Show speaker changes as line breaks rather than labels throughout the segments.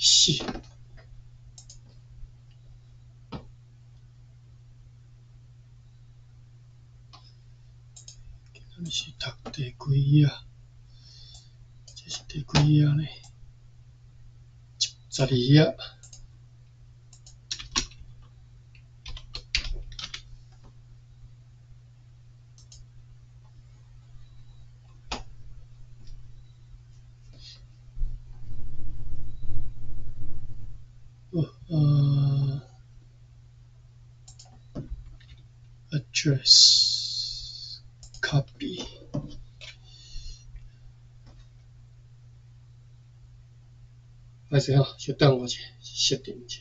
是。今仔日是讀第幾頁？這是第幾頁呢？12頁。好，address copy。歹勢吼，小等我一下，設定一下。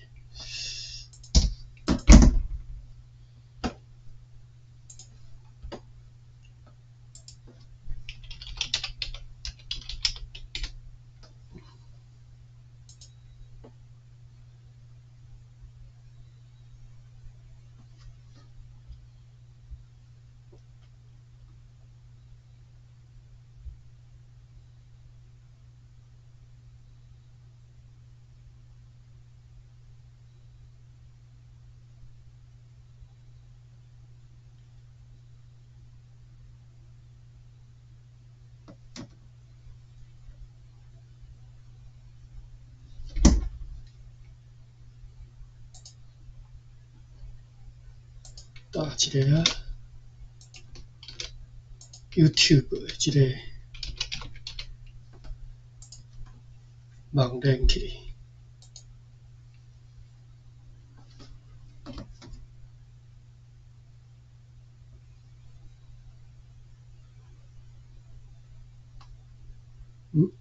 打一个啊，YouTube 的這个網連去。嗯？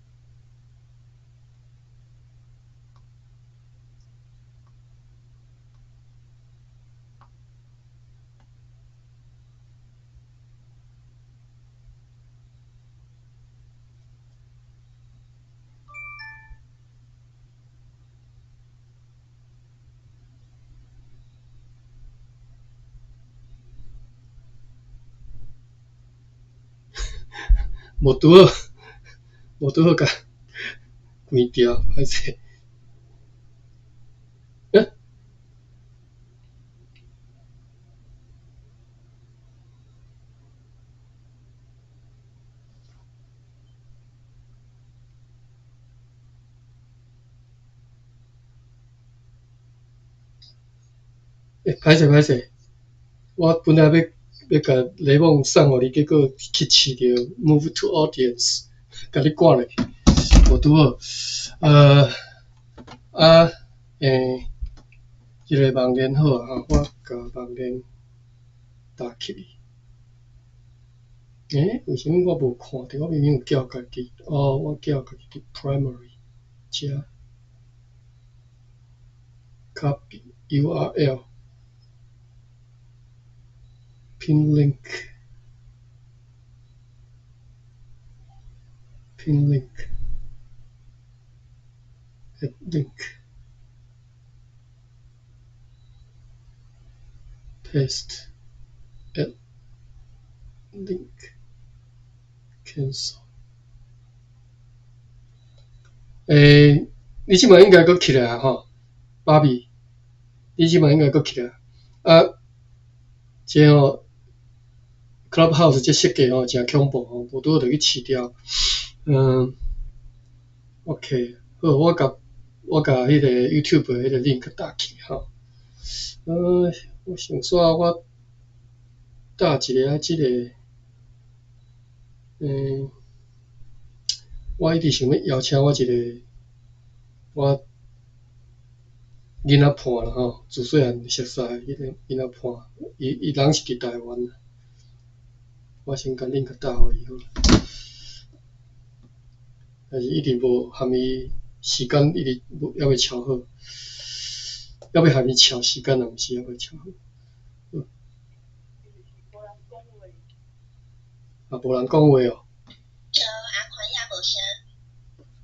無拄好，無拄好共關掉，歹勢。欸？欸，歹勢歹勢，我本來欲共雷夢送予你，結果去試著 move to audience，共你趕落去，無拄好。啊，欸，這个網連好啊，吼，我共網連打起去。欸，為啥物我無看著？我明明有叫家己，哦，我叫家己佇 primary 遮 copy URL。Pin link, pin link, add link, paste, add link, cancel。欸，你這擺應該閣起來啊吼，芭比，你這擺應該閣起來啊。這吼，Clubhouse 這設計吼誠恐怖吼，無拄好就去試掉。嗯，OK，好，我共彼個 YouTube 的彼個 link 打去吼。我想煞我打一个啊，這個，欸，我一直想欲邀請我一個我囡仔伴啦吼，自細漢熟似的彼個囡仔伴，伊人是佇台灣啦。我先共 link 打予伊好。但是一直無含伊時間，一直無猶未敲好，猶未含伊敲時間啊，毋是猶未敲好。啊，無人講話哦。
對，阿寬也無聲。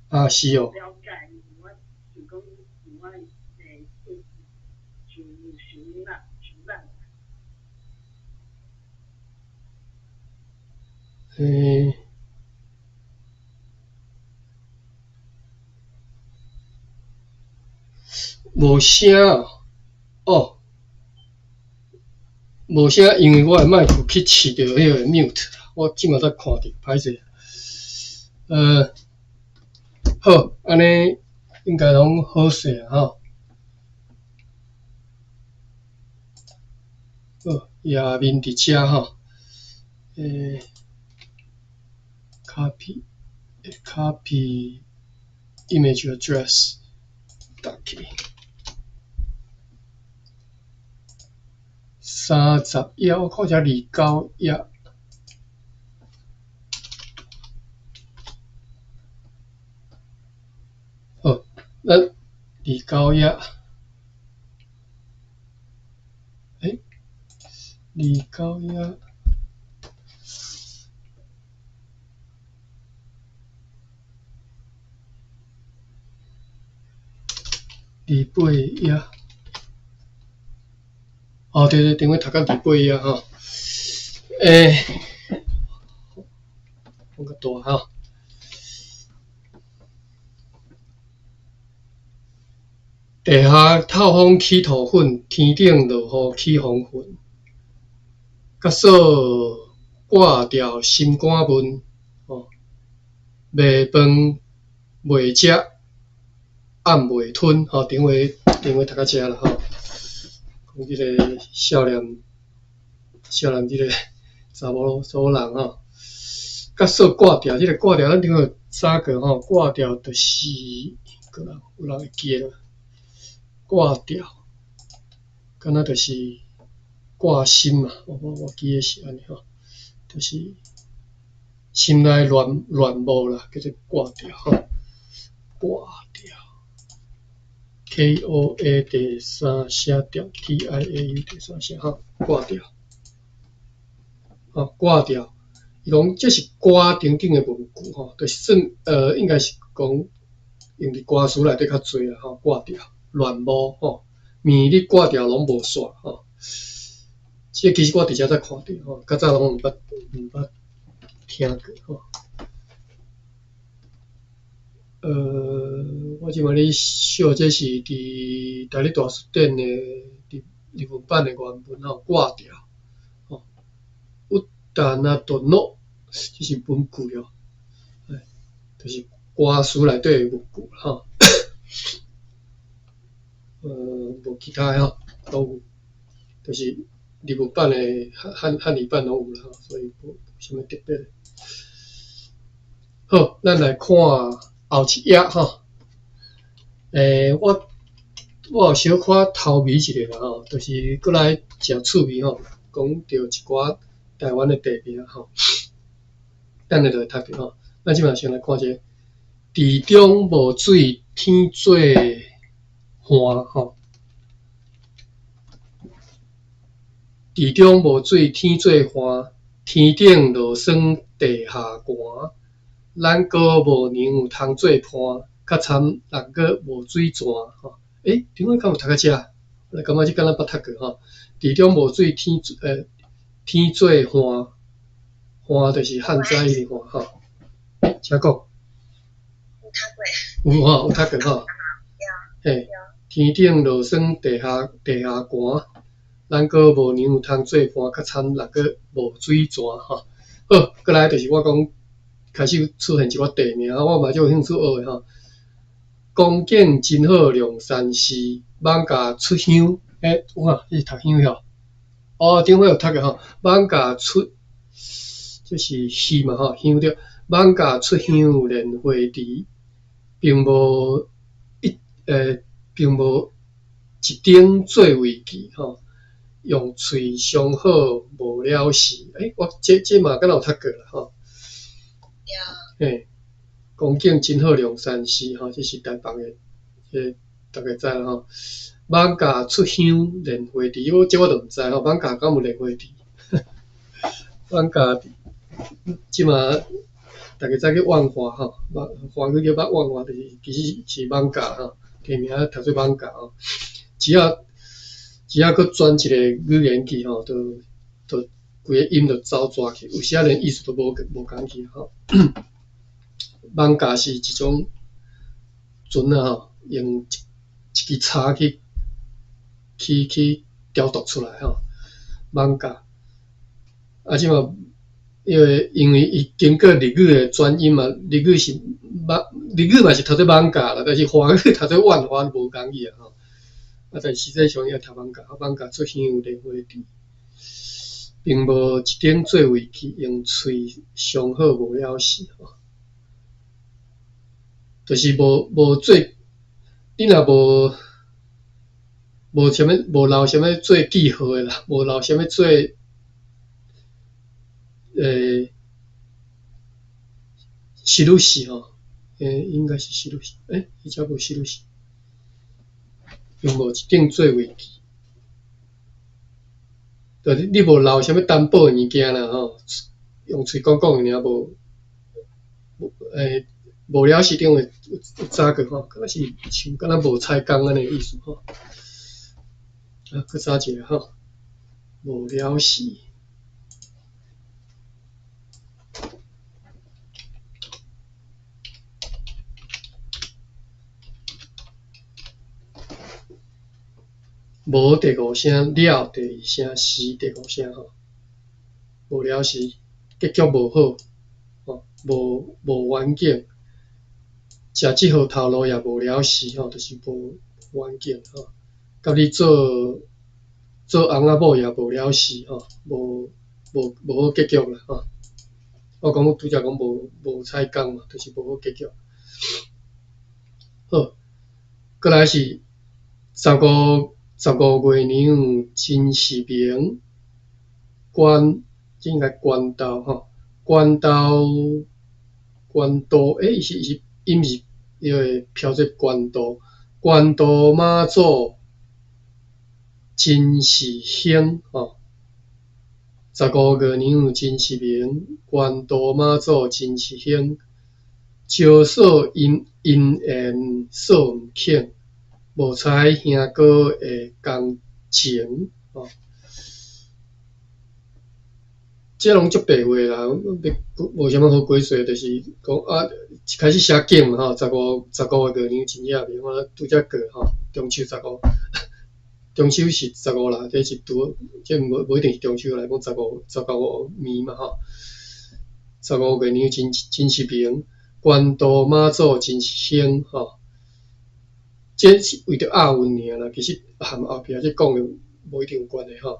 啊，是哦。
了解，我想講，我欸，想想咱想咱。
欸。無聲哦，無聲，因為我的麥克去試著彼個 mute，我這馬才看著，歹勢。好，按呢應該攏好勢啊吼。好，頁面佇遮吼。Copy copy image address，打去。30頁，我看遮29頁。好，咱29頁。29頁。28頁。哦，對對，頂回讀到28頁吼。講較大吼。地下透風起塗粉，天頂落雨起風雲。角嫂掛掉心肝問，吼，袂飯袂食，暗袂吞，吼，頂回頂回讀到遮啦，吼。講這个少年，少年這个查某查某人吼，角嫂掛掉，這个掛掉，咱頂回早過吼，掛掉就是，個人有人會記得無？掛掉，敢若就是掛心嘛，我記得是按呢吼，就是心內亂亂無啦，叫做掛掉吼，掛掉。K O A 第三聲調，T I A U 第三聲吼，掛掉，吼掛掉。伊講這是歌頂頂的文句吼，就是算應該是講用佇歌詞內底較濟啦吼，掛掉亂無吼，麵你掛掉攏無煞吼。這其實我佇遮才看著吼，較早攏毋捌聽過吼。我這擺咧秀這是佇台語大辭典的日文版的原文吼，掛掉吼，有但啊頓諾，這是文句哦，就是歌詞內底的文句吼。無其他的吼，攏有，就是日文版的漢語版攏有啦，所以無啥物特別的。好，咱來看後一頁吼。我有小可偷味一下啦吼，就是閣來誠趣味吼，講著一寡台灣的地名吼。等下就會讀著吼。咱這擺先來看這個，池中無水天做旱吼。池中無水天做旱，天頂落霜地下寒。咱閣無娘有通做伴，較慘6月無水泉吼。頂回敢有讀到遮？我感覺這敢若捌讀過吼。池中無水天做旱，旱就是旱災的旱吼。請講。
有讀過。
有吼，有讀過吼。嘿，天頂落霜地下寒，咱閣無娘有通做伴，較慘6月無水泉吼。好，過來就是我講。開始出現一寡地名，我嘛足有興趣學的吼。風景真好，龍山寺，艋舺出香，有啊，這是讀香吼。哦，頂回有讀過吼，艋舺出，這是戲嘛吼，香對。艋舺出香蓮花池，並無一頂做位記吼，用喙上好無了事。我這嘛敢若有讀過啦吼。嘿，風景真好，龍山寺吼，這是台北的，這大家知啦吼。艋舺出香蓮花池，我這我就毋知吼，艋舺敢有蓮花池？艋舺這馬大家知去萬華吼，華語叫萬華，就是其實是艋舺吼，地名讀做艋舺吼。只要閣轉一個語言去吼，就規个音就走逝去，有時仔連意思都無仝去吼。艋舺是一種船仔吼，用一支叉去雕琢出來吼，艋舺。啊，這馬因為伊經過日語的轉音嘛，日語是艋，日語嘛是讀做艋舺啦，但是華語讀做萬華無仝去啊吼。啊，但實際上伊也讀艋舺，艋舺出現有蓮花池，並無一頂做圍棋，用喙上好無了時吼，就是無做，你若無啥物無留啥物做記號的啦，無留啥物做。しるし吼，應該是しるし，伊遮無しるし，並無一頂做圍棋，就是你無留啥物擔保的物件啦吼，用喙講講的爾無，無了時頂有早過吼，敢若是像敢若無彩工按呢意思吼，啊，閣查一下吼，無了時。無第五聲，了第二聲，時第五聲吼，無了時，結局無好，吼，無遠景，食這號頭路也無了時吼，就是無遠景吼。佮你做翁仔某也無了時吼，無好結局啦吼。我講拄才講無彩工嘛，就是無好結局。好，過來是15。15月娘真是明，關這應該關刀吼，關刀關刀，伊是伊毋是伊個飄做關刀，關刀媽祖真是興吼。15月娘真是明，關渡媽祖真是興，招數姻緣數毋肯。無彩兄哥的工程吼，這攏足白話啦，無啥物好解說，就是講啊，一開始寫景嘛吼，十五個月娘真正明，我拄才過吼，中秋十五，中秋是十五啦，這是拄，這無一定是中秋啦，講十五暝嘛吼，十五月娘真是明，關渡媽祖真是興吼。這是為著押韻爾啦，其實含後壁這講的無一定有關係吼。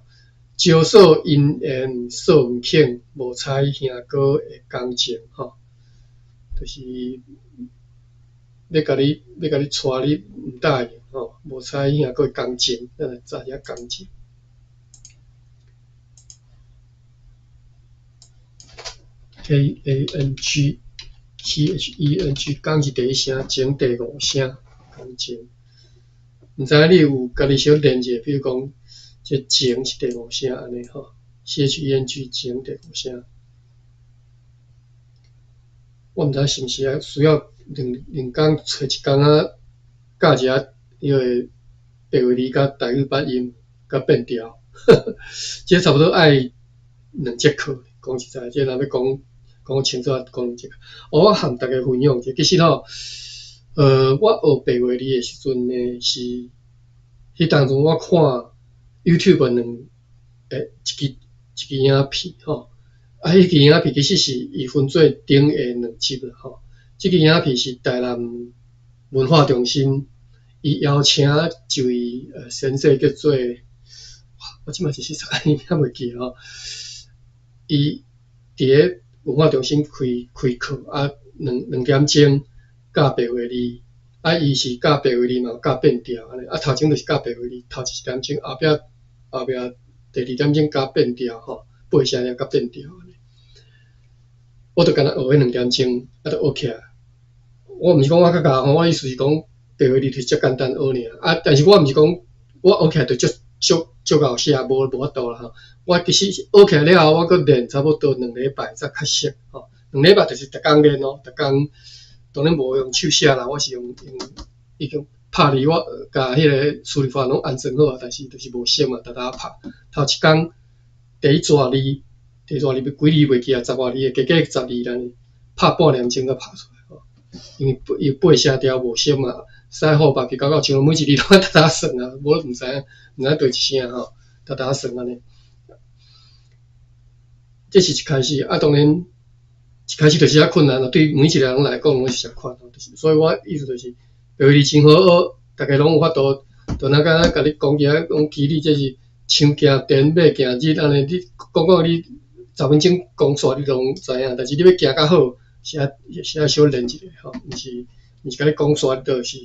招數姻緣數毋肯，無彩兄哥的工程吼，就是欲共你娶你毋答應吼，無彩兄哥的工程，咱來查一下工程。K A N G C H E N G，工是第一聲，情第五聲。工程，毋知影你有家己小練者，比如講，這情是第五聲按呢吼，C H E N G 情第五聲。我毋知是毋是愛需要兩工揣一工仔教一下彼個白話字佮台語發音佮變調，這差不多愛兩節課。講實在，這若欲講講清楚，講兩節課。我和大家分享一下，其實吼。我學白話字的時陣呢，是彼當陣我看 YouTube 一支影片吼，啊，彼支影片其實是伊分做頂下兩集啦吼。這支影片是台南文化中心，伊邀請一位先生叫做，我這擺一時間伊名袂記吼。伊佇咧文化中心開課啊，2點鐘。教白話字，啊，伊是教白話字嘛，有教變調按呢。啊，頭前就是教白話字，頭一點鐘，後壁第二點鐘教變調吼，八聲爾佮變調按呢。我就干焦學彼兩點鐘，啊，就學起來。我毋是講我較𠢕吼，我意思是講白話字就是遮簡單學爾。啊，但是我毋是講我學起來就足𠢕寫，無法度啦吼。我其實學起來了後，我閣練差不多2禮拜才較熟吼。兩禮拜就是逐工練咯，逐工。當然無用手寫啦，我是用已經拍字，我共彼個輸入法攏安裝好啊，但是就是無熟嘛，逐逐拍。頭一工第一逝字，第一逝字幾字袂記啊，十外字的，加加十字啦，拍半點鐘才拍出來吼。因為伊八聲調無熟嘛，使好百去九九，像每一字拢爱沓沓算啊，無毋知影，毋知對一聲吼，沓沓算按呢。這是一開始，啊，當然一開始就是較困難咯，對每一個人來講攏是共款，就是所以我意思就是，白話字真好學，逐家攏有法度，就若敢若共你講起來講肌理，這是樹行田，馬行日按呢，你講講你10分鐘講煞你攏知影，但是你欲行較好，是愛是愛小練一下吼，毋是共你講煞你就是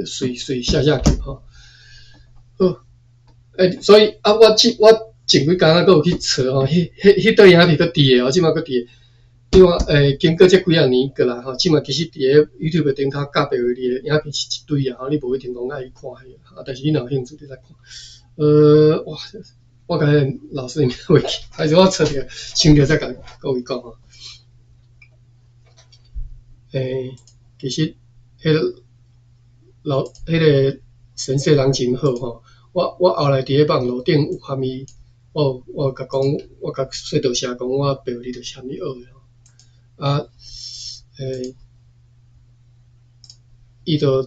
隨隨寫寫去吼。好，欸，所以啊，我這我前幾工啊，閣有去揣吼，彼彼彼塊影片閣佇个，這擺閣佇个。另外，欸，經過這幾仔年過來吼，這擺其實佇个 YouTube 頂頭教白話字的影片是一堆啊，吼，你無一定講愛去看彼個，啊，但是你若有興趣，你來看。哇，我共彼個老師名袂記，還是我揣著想著再共各位講吼。欸，其實彼個老彼個先生人真好吼，我後來佇咧網路頂有含伊，我有共講，我共說多謝講，我白話字就是含伊學的吼。啊，欸，伊就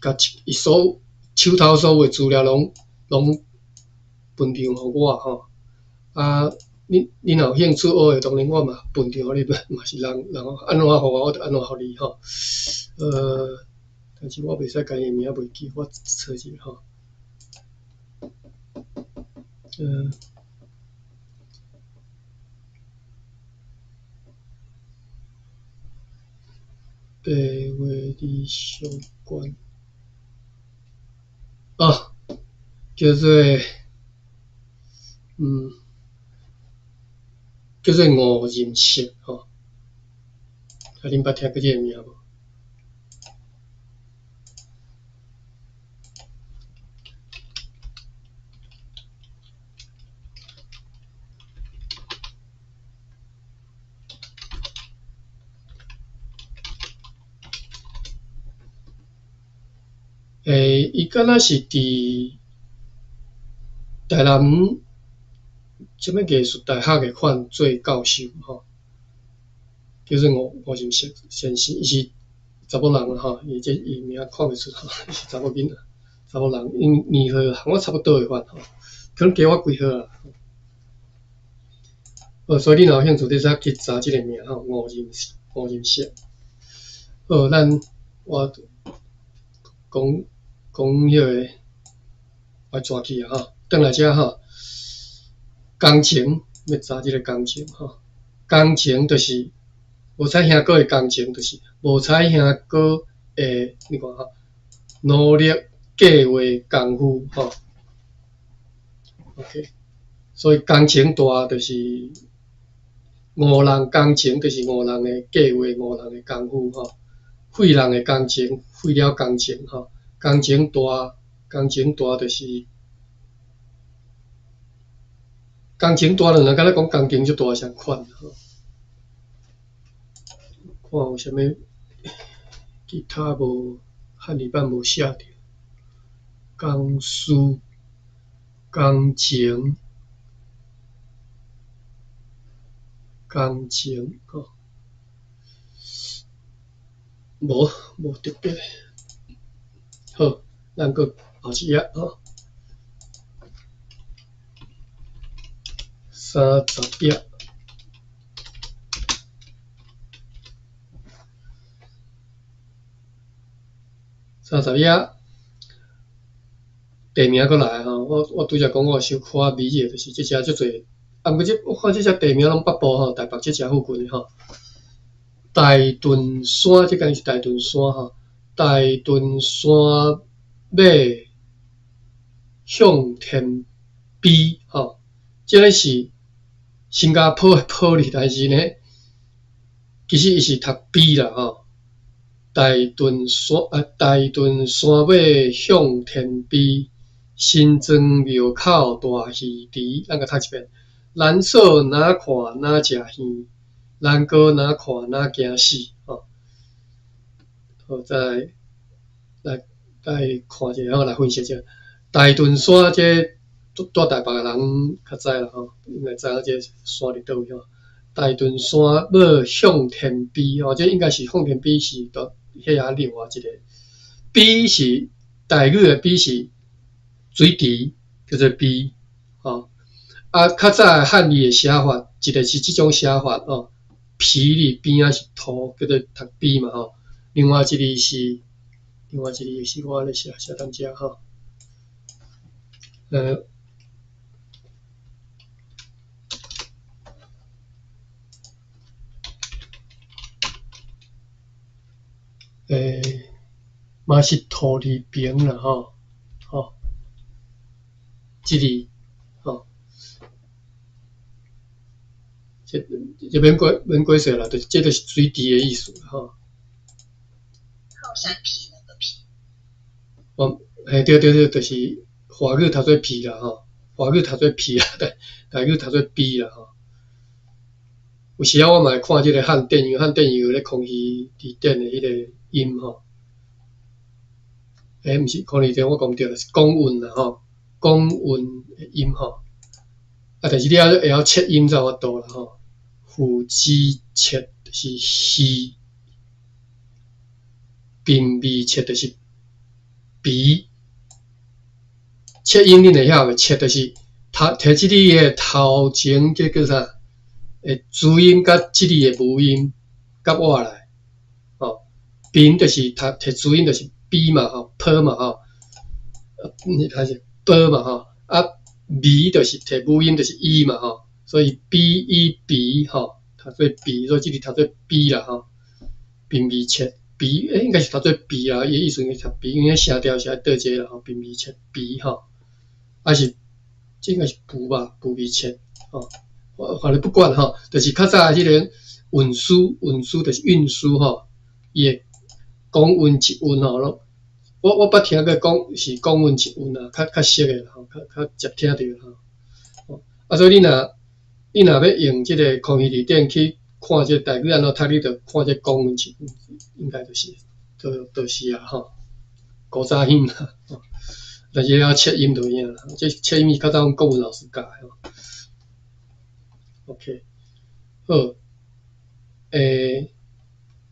共伊所手頭所有的資料攏攏分享予我吼。啊，你你若有興趣學的，當然我嘛分享予你，嘛是人人按怎予我，我就按怎予你吼。但是我袂使共伊名袂記，我揣一下吼。白話字相關，哦，叫做叫做吳仁碩吼，啊，恁捌聽過這個名無？欸，伊敢若是佇台南啥物藝術大學的款做教授吼，叫做吳吳仁碩先生，伊是查某人吼，伊這伊名看袂出吼，伊是查某囡仔，查某人，因年歲和我差不多的款吼，可能加我幾歲啦。好，所以你若有興趣，你使去查這個名吼，吳仁吳仁碩。好，咱我講講彼個，我轉去啊吼，轉來遮吼，工程欲查這個工程吼，工程就是無彩兄哥的工程，就是無彩兄哥的，你看吼，努力計劃功夫吼。OK，所以工程大就是五人工程，就是五人的計劃，五人的功夫吼。廢人的工程，廢了工程吼，工程大，工程大就是工程大，就敢若講工程足大相款吼。看有啥物其他無漢語版無寫著，工師、工程、工程吼。無，無特別。好，咱閣後一頁吼，30頁。30頁，地名閣來吼，我拄才講我小可美的，就是這遮足濟，啊，毋過這我看這遮地名攏北部吼，台北這遮附近的吼。大屯山，這敢是大屯山吼？大屯山馬向天陂吼，這个是新加坡的坡字，但是呢，其實伊是讀陂啦吼。大屯山啊，大屯山馬向天陂，新莊廟口大魚池，咱共讀一遍。難嫂若看若食魚，難哥若看若驚死吼。好，再來來來看一下，我來分析一下。大屯山這住台北的人較知啦吼，應該知影這山佇佗位吼。大屯山馬向天陂吼，這應該是向天陂是佇彼遐另外一個陂是台語的陂是水池，叫做陂，吼。啊，較早的漢字的寫法，一个是這種寫法吼，皮裡邊仔是土，叫做讀陂嘛吼。另外一个是，另外一个是我按呢寫寫踮遮吼。嘛是土字边啦吼，吼，這字吼，這這免過免過說啦，就是這就是水池的意思吼。
靠山皮那個皮。
哦，嘿，對對對，就是華語讀做皮啦吼，華語讀做皮啊，台台語讀做陂啦吼。有時仔我嘛會看這個漢典，因為漢典伊有咧康熙字典的彼個音吼。毋是康熙字典，我講對啦，是講韻啦吼，講韻的音吼。啊，但是你猶會曉切音才有法度啦吼。父子切就是魚，鬢眉切就是鼻。切音恁會曉袂？切就是頭提這字的頭前，這叫啥？的子音佮這字的母音夾活來，吼。鬢就是讀提子音就是 B 嘛吼，P 嘛吼，你睇是 B 嘛吼，啊，眉就是提母音就是 E 嘛吼，所以 B E B 吼，讀做 B，所以這字讀做 B 啦吼。鬢眉切 B，應該是讀做 B 啦，伊的意思應該讀 B，因為聲調是愛倒這啦吼，鬢眉切 B 吼，還是這應該是布吧，布眉切吼。反正不管吼，就是較早彼個運輸，運輸就是運輸吼，伊會講韻一韻吼，攏我我捌聽過講是講韻一韻啊，較較熟的啦吼，較較捷聽著吼。啊，所以你若欲用這個康熙字典去看這個台語按怎讀，你就看這講韻一韻，應該就是就是啊吼，古早興啦，但是猶切音就有影啦，這切音是較早阮國文老師教的吼。OK，好，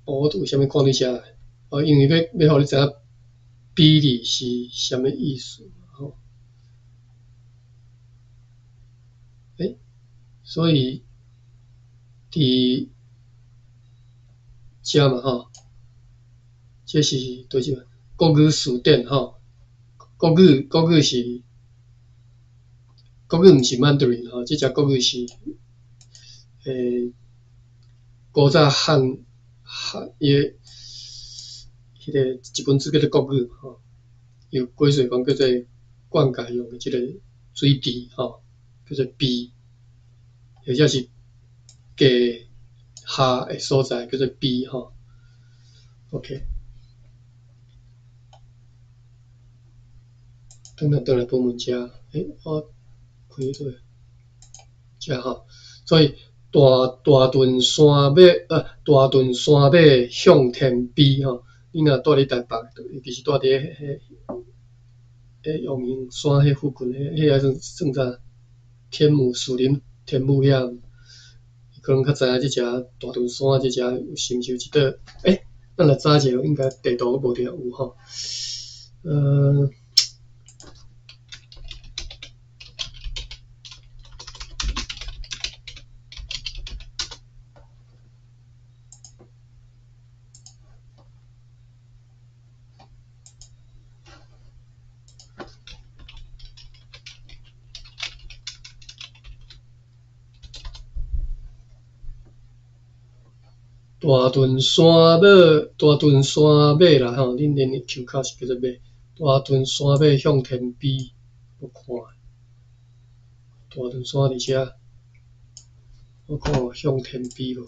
我為啥物看你遮來？哦，因為欲欲予你知影陂字是啥物意思吼。所以佇遮嘛吼，這是佗一國語辭典吼，國語國語是國語毋是 Mandarin 吼，這隻國語是古早漢漢伊的彼個一本書叫做國語吼，有解說講叫做灌溉用的這個水池吼，叫做陂，或者是地下的所在叫做陂吼。OK，轉來轉來本文遮，我開佗遮吼，所以大大屯山馬，大屯山馬向天陂吼。你若住佇台北，尤其是住佇彼彼陽明山彼附近，彼彼个算算啥？天母士林天母遐，可能較知影這隻大屯山這隻有是毋是有一道？咱來查一下，應該地圖無定有吼。大屯山馬，大屯山馬啦吼，恁恁的丘口是叫做馬。大屯山馬向天陂，我看。大屯山佇遮，我看有向天陂無？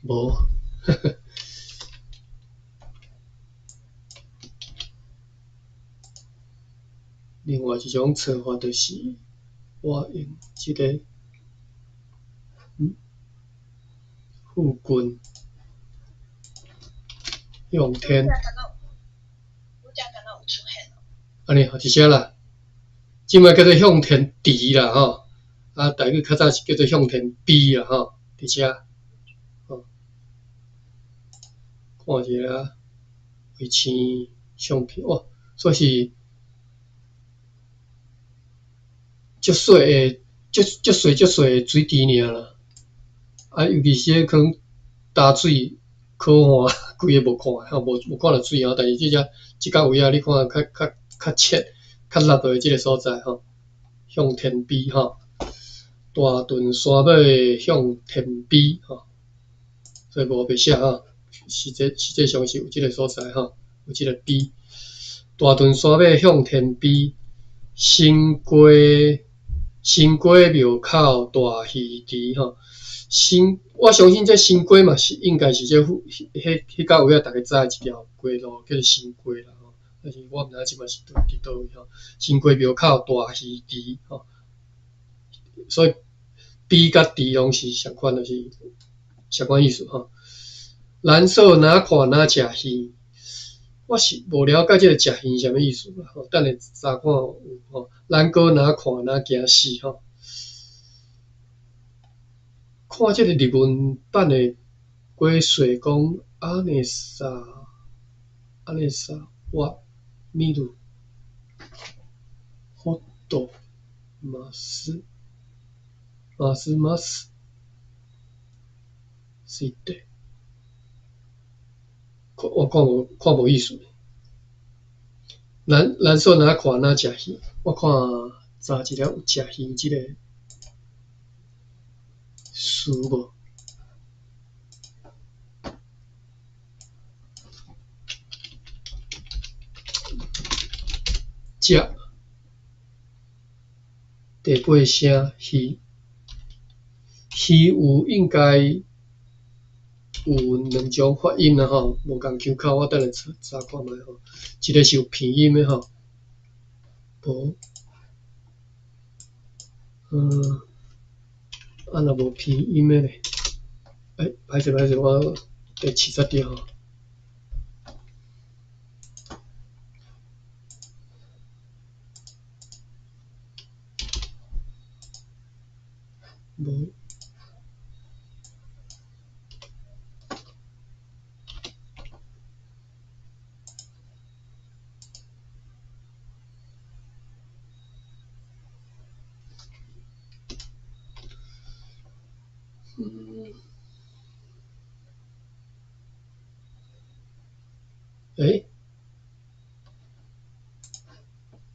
無，另外一種做法就是，我用這個，附近向天。
拄才敢若有出現哦。
按呢吼，佇遮啦，這擺叫做向天池啦吼，啊，台語較早是叫做向天陂啦吼，佇遮，吼，看一下，衛星相片，哇，所以是足細的，足足細足細的水池爾啦，啊，尤其是彼可能焦水苦旱，規个無看吼，無無看著水吼，但是這只這角位仔，你看較較較淺、較落落的這个所在吼，向天陂吼，大屯山尾向天陂吼，所以無白寫吼，實際實際上是有這个所在吼，有這个陂。大屯山尾向天陂，新街新街廟口大魚池吼，新我相信這新街嘛是應該是這附彼彼角位仔，逐家知的一條街路叫做新街啦吼，但是我毋知影這擺是佇佗位吼。新街廟口大魚池吼，所以陂佮池攏是相款，就是相款意思吼。藍色若看若食魚，我是無了解這个食魚啥物意思啦吼，等下查看有吼。咱閣若看若驚死吼。看這个日文版的解說講，阿內薩阿內薩瓦米魯霍多馬斯馬斯馬斯是的，我看無看無意思。咱咱說若看若食魚，我看查一下有食魚這个詞無？食第八聲魚，魚有應該有兩種發音啦吼，無仝腔口，我等下查查看覓吼。一个是有鼻音的吼，無，嗯，啊若無鼻音的咧，欸，歹勢歹勢，我第七十著吼。無。嗯，欸，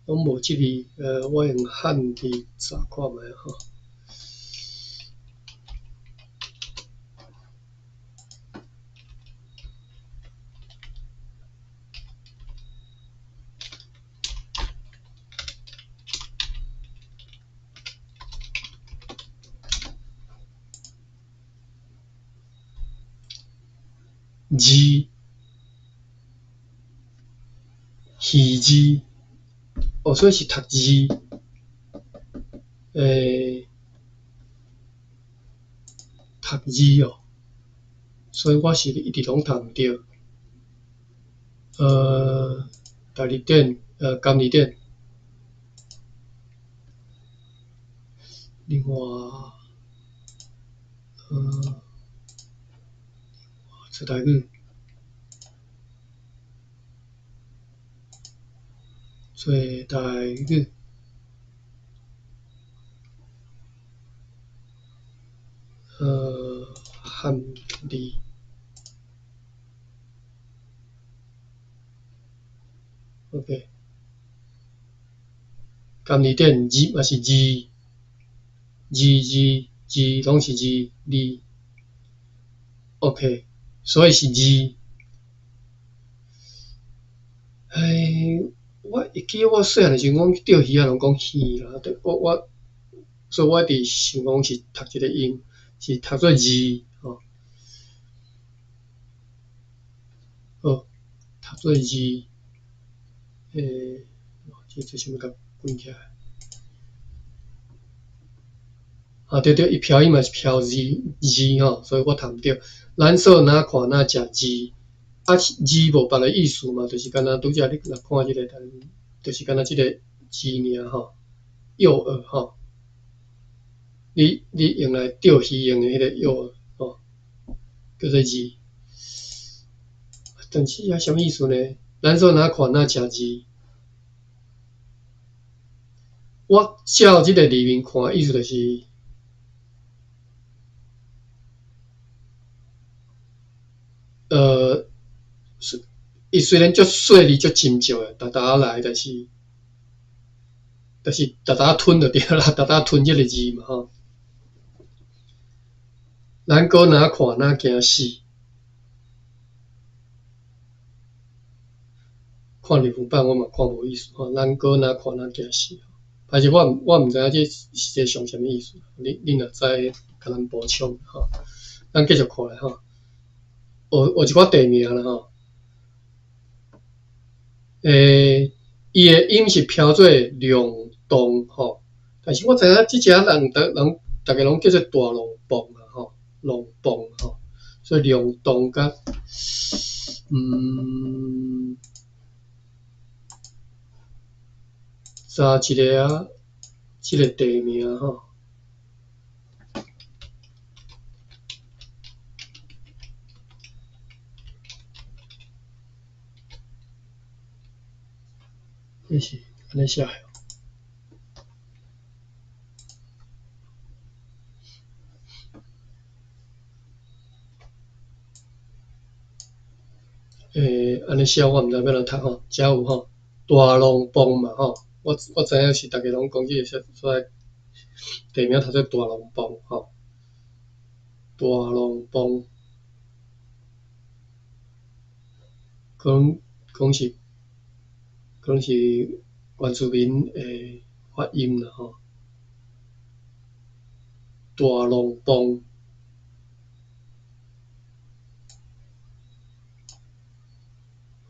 攏無這字，我用漢字查看覓吼。字，魚字，哦，所以是讀字，欸，讀字哦，所以我是一直攏讀毋著。大字典，簡字典。另外，出台語，做台語，漢字，OK，簡字典字嘛是字，字字字攏是字字，OK，所以是字。哎，我會記我細漢的時陣，阮釣魚仔攏講魚啦，對，我我，所以我一直想講是讀這个音，是讀做字吼。好，讀做字，欸，這這啥物共關起來？啊對對，伊飄音嘛是飄字字吼，所以我讀毋著。藍色若看若食字，啊，字無別个意思嘛，就是敢若拄才你若看這個，就是敢若這個字爾吼，誘餌吼，你用來釣魚用的彼個誘餌吼，叫做字。但是遐啥物意思呢？咱說若看若誠字，我照這個字面看，意思就是，伊雖然足細膩、足斟酌的，沓沓仔來，但是沓沓仔吞就對啦，沓沓仔吞這個字嘛吼。咱閣若看若驚死，看日文版我嘛看無意思吼。咱閣若看若驚死，歹勢我毋知影這實際上啥物意思，你若知，共咱補充吼。咱繼續看來吼，學一寡地名啦吼。伊的音是飄做龍洞吼，但是我知影這隻人，逐家攏叫做大龍蚌啊吼，龍蚌吼，所以龍洞佮查一下啊，這個地名吼。這是按呢寫的。按呢寫我毋知欲按怎讀吼，遮有吼大龍蚌嘛吼，我知影是逐家攏講這個所在地名讀做大龍蚌吼，大龍蚌，可能講是。可能是原住民的發音啦吼，大龍蚌。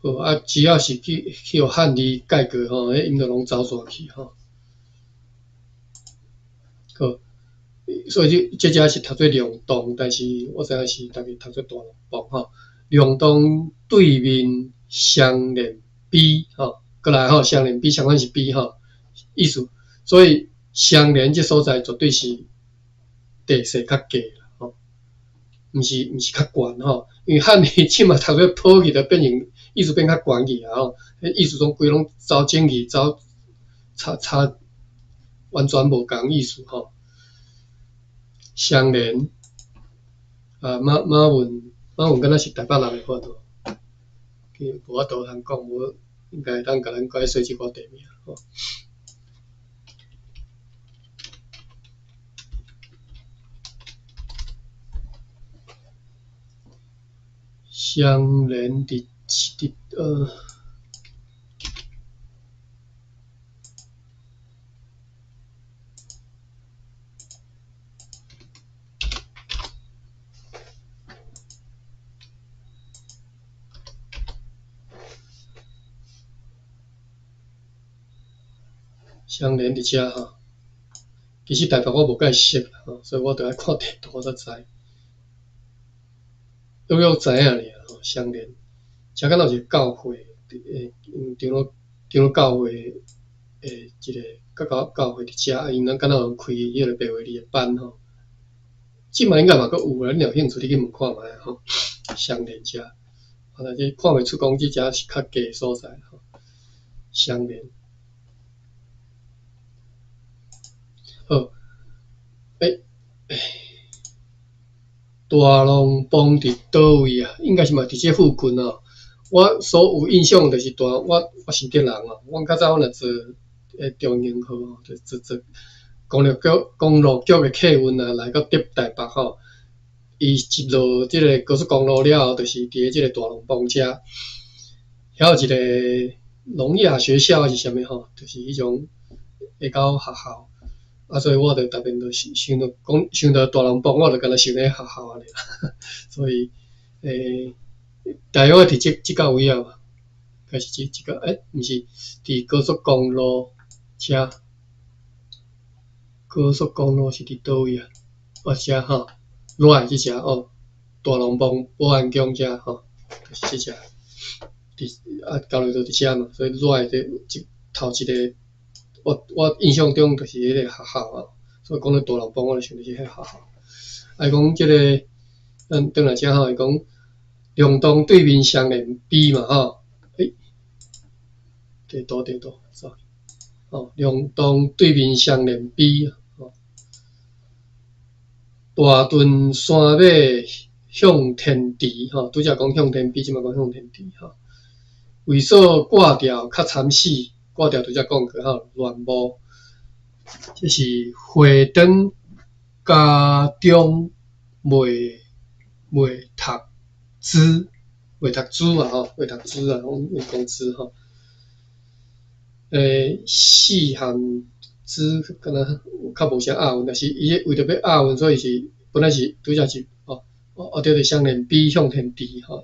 好啊，只要是去予漢字改過吼，彼音就攏走煞去吼。好，所以這隻是讀做龍洞，但是我知影是逐家讀做大龍蚌吼。龍洞對面雙連埤吼。過來吼，雙連埤相反是埤吼，意思，所以雙連這所在絕對是地勢較低啦吼，毋是較懸吼，因為漢字這馬讀做普去，就變成意思變較懸去啊吼，意思總規攏走整去，走差差完全無仝意思吼。雙連啊，馬雲敢若是台北人的款吼，無法度通講無。應該會當共咱解說這寡地名吼。雙連佇。雙連佇遮吼，其實台北我無介熟啦吼，所以我著愛看地圖我才知。約約知影爾吼，雙連，遮敢若有一個教會，長老教會的一個教會佇遮，𪜶敢若有開彼個白話字的班吼。這馬應該嘛閣有啦，你若有興趣，你去問看覓吼。雙連遮，啊，但是看袂出講這遮是較低所在吼。雙連。好，大龍蚌佇佗位啊？應該是嘛佇這附近哦。我所有印象就是大，我新竹人哦。阮較早阮若坐中英號吼，就坐公路局的客運啊，來到台北吼。伊一落這個高速公路了後，就是佇這個大龍蚌遮，遐有一個聾啞學校還是啥物吼，就是彼種會到學校。啊，所以我就逐遍就想著講，想著大龍蚌，我就敢若想咧學校按呢啦。所以，大約佇這個位啊，該是這個，毋是佇高速公路遮，高速公路是佇佗位啊？哦，遮吼，落來這遮哦，大龍蚌保安宮遮吼。就是這隻，佇啊交流道佇遮嘛，所以落來這一頭一个，我印象中就是彼个學校啊，所以講到大龍泙，我就想著是彼个學校。啊，伊講這个，咱轉來遮吼，伊講龍洞對面雙連埤嘛吼，欸，地圖地圖，sorry，吼，龍洞對面雙連埤，吼，大屯山尾向天池，吼，拄才講向天埤，這擺講向天池，吼。為所掛吊較慘死，掛吊拄才講過吼，亂舞，這是花燈家中未讀書，未讀書啊吼，未讀書啊，阮講書吼。四項字敢若較無啥押韻，但是伊為著欲押韻，所以是本來是拄才是哦，哦對對，雙連埤向天池吼，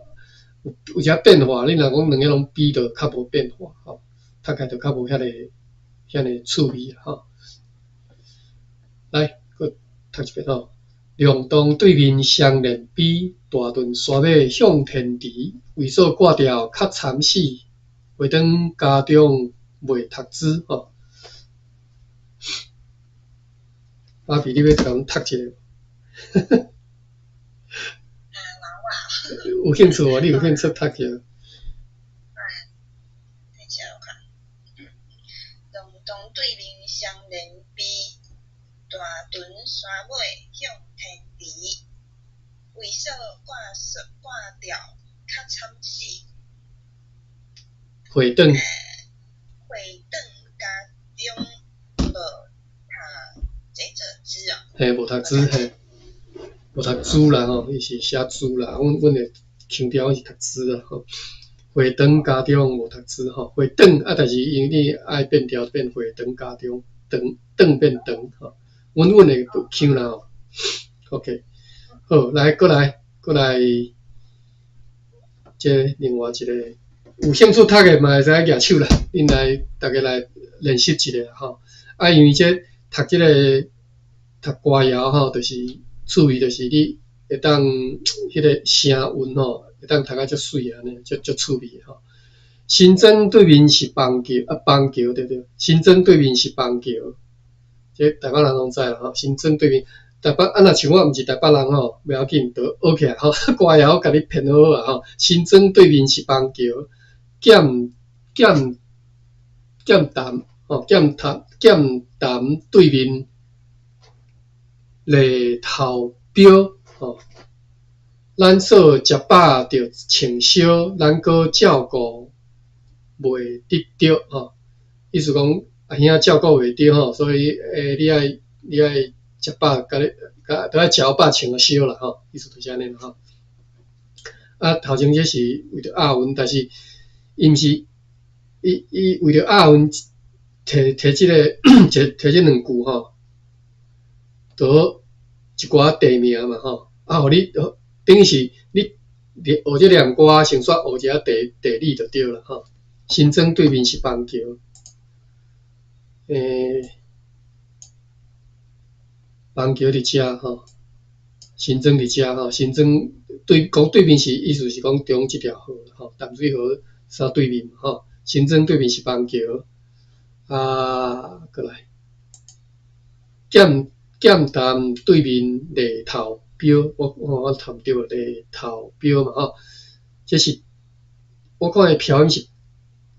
有一寡變化。你若講兩个攏比，就較無變化吼，讀起來就較無遐爾趣味吼。來，閣讀一遍吼。龍洞對面雙連埤，大屯山尾向天池，為所掛吊較慘死，回轉家中袂讀書吼。阿比，你欲共阮讀一下？有興趣無？你有興趣讀一下？
等下我看。龍洞對面雙連埤，大屯山尾向天池，為所掛吊較慘死。
回轉。
回轉家中無讀這做字哦。
嘿，無讀書嘿，無讀書啦吼，伊是寫書啦，阮會強調是讀書啦吼。回轉家中無讀書吼，回轉啊，但是因為你愛變調變回轉家中，轉轉變長吼。阮會強啦吼。OK，好，來，閣來，閣來，這另外一個有興趣讀的嘛會使舉手啦，恁來逐家來練習一下吼。啊，因為這讀這个讀歌謠吼，就是趣味，就是你會當彼个聲韻吼，會當讀甲足媠按呢，足足趣味吼。新莊對面是邦橋，啊邦橋對對，新莊對面是邦橋，這台北人攏知啦吼。新莊對面台北，啊若像我毋是台北人吼，袂要緊，就學起來吼，歌謠共你編好啊吼。新莊對面是邦橋，劍潭吼，劍潭對面犁頭標吼。咱所食飽著穿燒，咱閣照顧袂得著吼。意思講阿兄照顧袂著吼，所以你愛食飽，共你共都愛食予飽穿予燒啦吼。意思就是按呢啦吼。啊，頭前這是為著押韻，但是伊毋是伊為著押韻提這个提這兩句吼，就一寡地名嘛吼，啊，予你等於是你學這兩歌，先煞學一下地理就對啦吼。新莊對面是邦橋，邦橋佇遮吼，新莊佇遮吼，新莊對講對面是意思是講中這條河吼，淡水河啥對面吼，新莊對面是邦橋，啊，閣來劍潭對面犁頭標，我讀毋著犁頭標嘛吼，這是我看伊標音是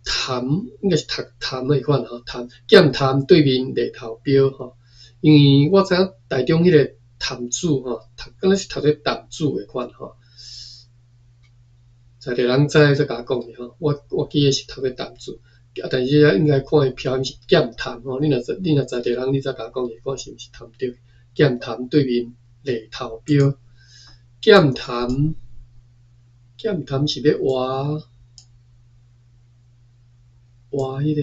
潭，應該是讀潭彼款吼，潭劍潭對面犁頭標吼，因為我知影台中彼个潭子吼，讀敢若是讀做潭子的款吼，在地人知再共我講者吼，我記得是讀做潭子，啊，但是應該看伊標音是劍潭吼，你若在地人，你再共我講者，看是毋是讀毋著？劍潭對面犁頭標，劍潭是欲活彼个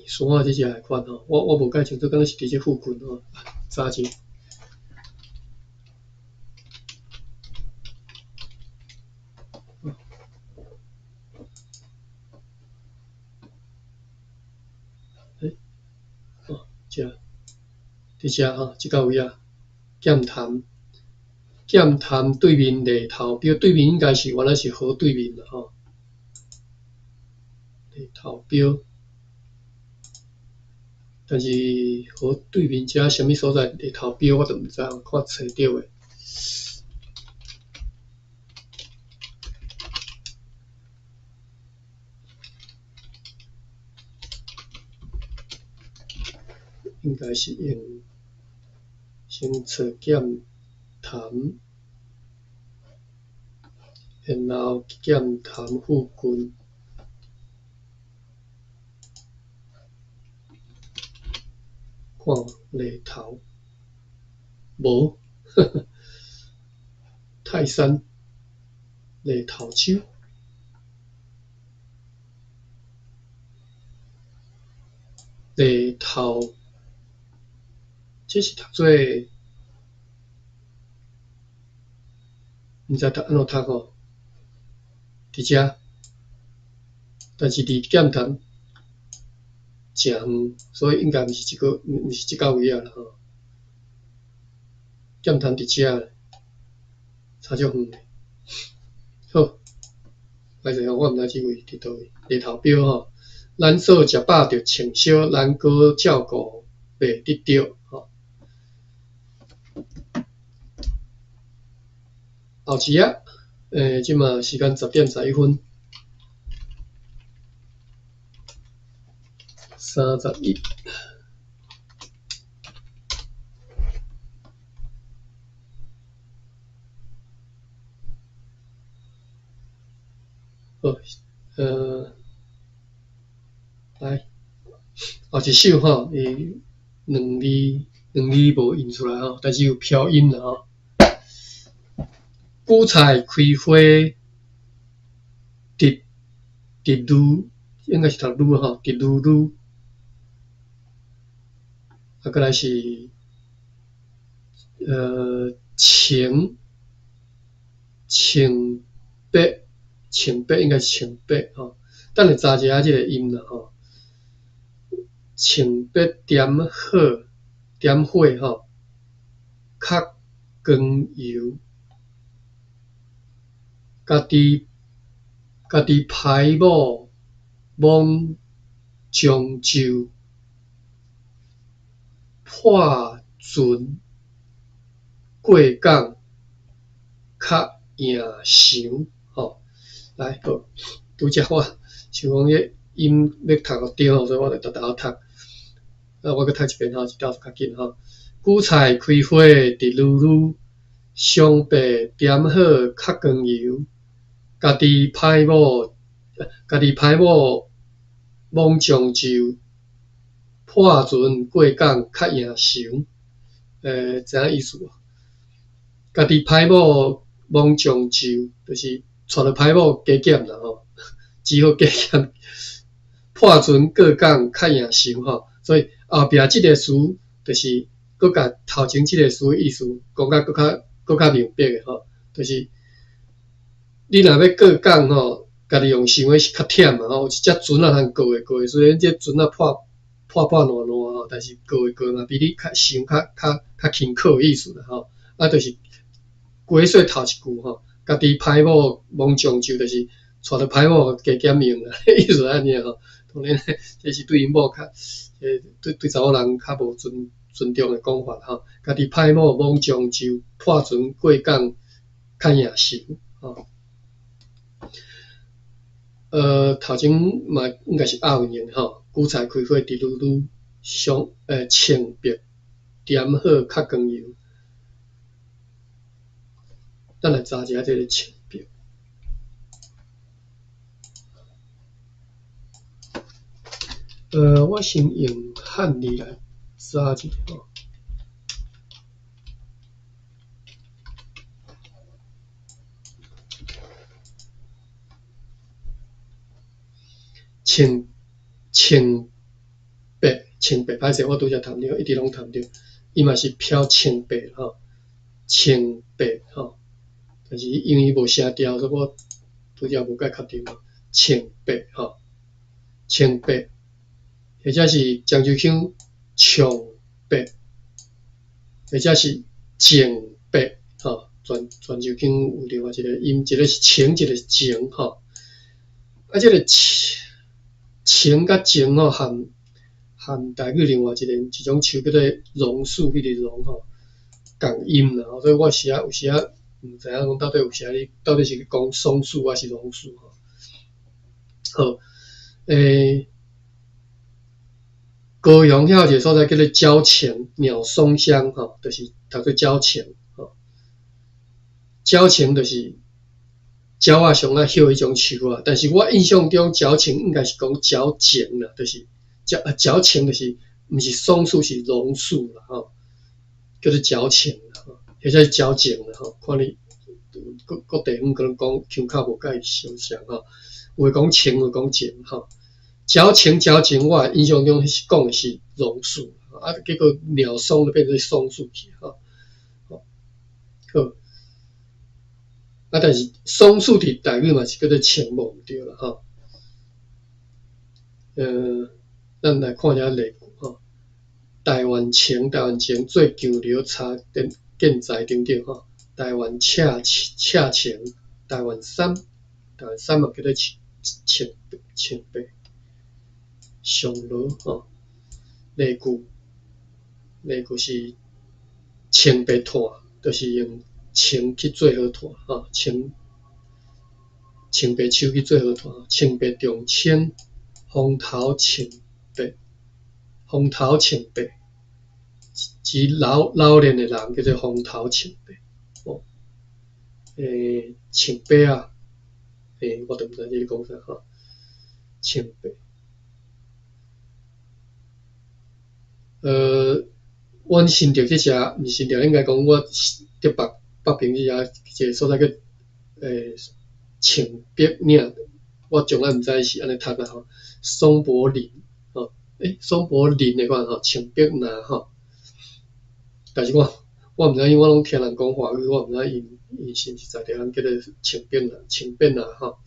山仔這隻的款吼，我無介清楚，敢若是佇這附近吼，查者。哦，這，佇遮吼，這個位啊，劍潭，劍潭對面犁頭標，對面應該是原來是河對面啦吼。犁頭標，但是河對面遮啥物所在犁頭標我就毋知，看揣著未？應該是用先揣劍潭，然後劍潭附近看犁頭，無，泰山犁頭洲，犁頭。這是讀做，毋知讀按怎讀吼，佇遮，但是離劍潭誠遠，所以應該毋是這個，毋是這個位仔啦吼。劍潭佇遮，差足遠的。好，歹勢吼，我毋知這位佇佗位，犁頭標吼，咱所食飽著穿燒，咱閣照顧袂得著吼。後一仔，這馬時間10點11分，31。好，來，後一首吼，伊兩字兩字無印出來吼，但是有飄音啦吼。韭菜開花，直直嚕，應該是讀嚕吼，直嚕嚕。啊，閣來是，晴，晴白，晴白應該是晴白吼。等下查一下這個音啦吼。晴白點火，點火吼，較光油。家己家己歹某罔將就，破船過港較贏想吼。來，好，拄則我想講彼音欲讀予對吼，所以我就沓沓仔讀。啊，我閣讀一遍吼，這倒較緊吼。韭菜開花直嚕嚕，雙白點火較光油，家己歹某，家己歹某罔將就，破船過港較贏想。知影意思無？家己歹某罔將就，就是娶著歹某加減啦吼，只好加減。破船過港較贏想吼，所以後壁這个詞就是閣共頭前這个詞的意思講甲閣較閣較明白的吼，就是你若欲過港吼，家己用想的是較忝嘛吼，有一隻船仔通過會過，雖然這船仔破破破爛爛吼，但是過會過嘛，比你較想較較較輕巧的意思啦吼。啊，就是過說頭一句吼，家己歹某罔將就，就是娶著歹某加減用啦，意思按呢吼。當然，這是對𪜶某較，對對查某人較無尊尊重的講法吼。家己歹某罔將就，破船過港較贏想吼。頭前嘛應該是押韻的吼。韭菜開花直嚕嚕，雙清白點火較光油。咱來查一下這个清白。我先用漢字來查一下吼。清清白清白，歹勢，我拄則讀著，一直攏讀著，伊嘛是飄清白吼，清白吼，但是因為伊無聲調，所以我拄則無蓋確定吼。清白吼，清白，或者是漳州腔長白，或者是靜白吼，泉泉州腔有另外一个音，一个是情，一个是情吼。啊，這个情情佮情吼，含含台语另外一个一种树叫做榕树，彼个榕吼，仝音啦，所以我时仔有时仔毋知影讲到底有时你到底是讲松树抑是榕树吼。好，高雄遐有一个所在叫做蕉樯鸟松乡吼，就是读做蕉樯吼。蕉樯就是鸟仔上爱歇彼种树仔，但是我印象中蕉樯应该是讲蕉樯啦，就是蕉蕉樯就是毋是松树，是榕树啦吼，叫做蕉樯啦吼，或者是蕉樯啦吼，看你各各地方可能讲腔口无介相像吼，有的讲樯，有的讲樯吼。蕉樯蕉樯，我印象中是讲的是榕树，啊，结果鸟松就变做松树去吼。好，啊，但是松树伫台语嘛是叫做樯无毋对啦吼。咱来看一下例句吼。台湾樯，台湾樯做强流柴建建材等等吼。台湾赤赤樯，台湾杉，台湾杉嘛叫做樯樯樯白。上罗吼，例句，例句是樯白炭，就是用樯去做好炭吼，樯樯白树去做好炭，樯白重青，风头樯白，风头樯白，指老老练的人叫做风头樯白，哦，樯白仔，我都毋知你咧讲啥吼，樯白。阮新竹这只，毋是新竹，应该讲我伫北北平这只一个所在叫樯柏岭，我从来毋知是按呢读啦吼。松柏林吼，松柏林的款吼，樯柏林吼。但是我我毋知，因为我拢听人讲华语，我毋知𪜶𪜶是毋是在地人叫做樯柏林、樯柏林吼。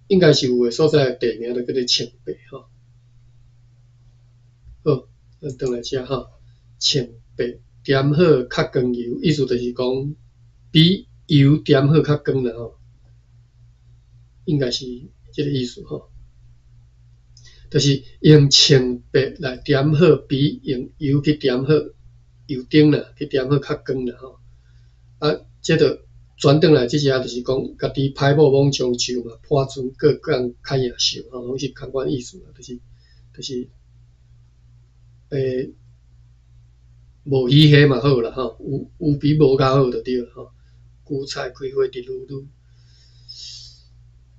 应该是有个所在地名就叫做樯柏吼。好，咱转来遮吼，樯白点好较光油，意思就是讲比油点好较光啦吼，应该是这个意思吼。就是用樯白来点好，比用油去点好油灯啦，去点好较光啦吼。啊，这就转转来，这只就是讲家己歹某罔将就嘛，破船过港较赢寿吼，拢是仝款意思啦，就是。无鱼虾嘛好啦吼，有有比无较好就对了吼。韭菜开花直噜噜，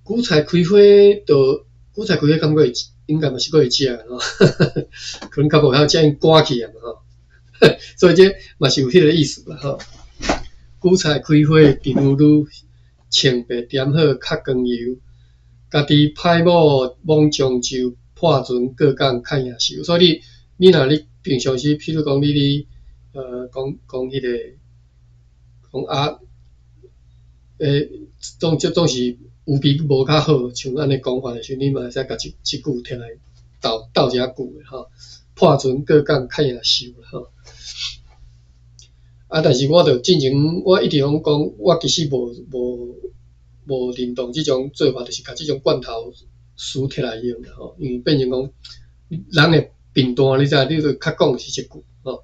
韭菜开花就韭菜开花，感觉会应该嘛是阁会食吼，可能较无晓食，𪜶赶去啊嘛吼，所以这嘛是有彼个意思啦吼。韭菜开花直噜噜，樯白点好较光油，家己歹某罔将就，破船过港较赢寿，所以你。你若你平常时，譬如讲你咧，讲讲彼个，讲啊，总这总是有比无较好，像按呢讲法的时阵，你嘛会使共这这句摕来斗斗一下句的吼。破船过港较赢寿啦吼。啊，但是我著进前我一直拢讲，我其实无无无认同这种做法，就是共这种罐头词摕来用啦吼，因为变成讲人会贫惰，你知影？你著较讲是一句吼。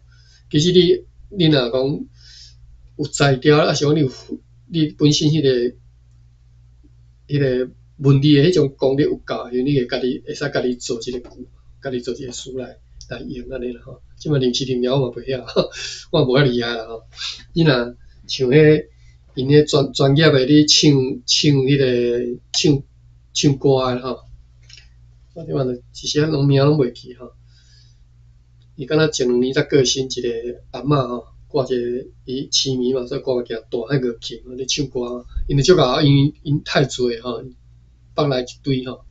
其实你你若讲有才调，抑是讲你有你本身彼个彼个文字的彼种功力有够，你会家己会使家己做一个句，家己做一个词来来用按呢啦吼。这马临时临了我嘛袂晓，我嘛无遐厉害啦吼。你若像彼𪜶彼专专业的咧唱唱彼个唱唱歌的吼，我这摆就一时仔拢名拢袂记吼。伊敢若前两年才过身一个阿嬷吼，挂一个伊痴迷嘛，所以挂一件大彼月琴咧唱歌，𪜶就足𠢕，因为𪜶太济吼，放来一堆吼，